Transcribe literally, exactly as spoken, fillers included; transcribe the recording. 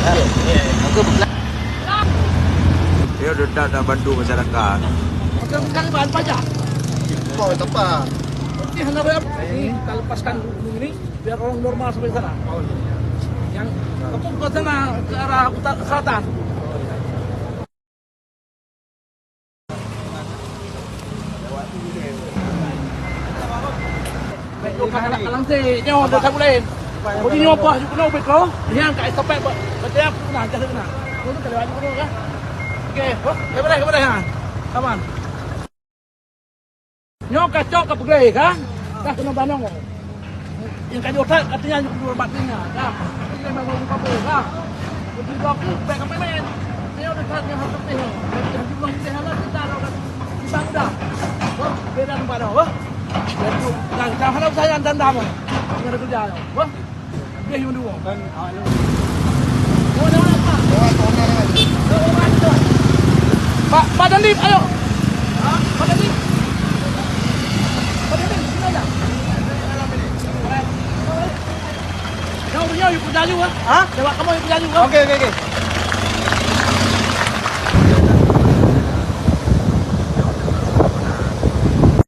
Dia tetap nak bantu masyarakat. Macam kan bahan pajak. Kau tempat. Ini hana rem. Ini kita lepaskan dulu ini biar orang normal sampai sana. Yang apa, bukan sana, ke arah utara, selatan. Nyoe ka anak kalang seh, nyoe dah sabu laén. Jadi nyoe bah juk keunoe ubit ko. Nyang ka estafet bak, bak tiap keunoe, dah keunoe. Nyoe ka lewat juk keunoe kan. Okey, oh, daripada, daripada ha. Saban. Nyoe ka cok ka peugléh kan. Dah keunoe banong. Nyang ka jeuet that, katanya nyang keudua bak teungoh, dah. Jadi, memang mau buka bola, dah. Jadi, dua puluh, baik apa main? Saya udah that yang harus teh. Jadi, harus bilang teh, alah, kita dah, dah. Wah, beda tempat dah, wah. Jadi, dah, dah, harap saya dah, dah, wah. Nggak ada kerja, wah. Dia yang dua. Kan, awak lu. Lewat, lewat, Pak. Lewat, lewat, lewat. Pak, Pak Dandim, ayo. Ha? Pak Dandim. Pak Dandim, sini aja. Nyoe, nyoe, yuk, laju, ha? Ha? Lewat kamu, yuk, laju, ha? Okey, okey, okey.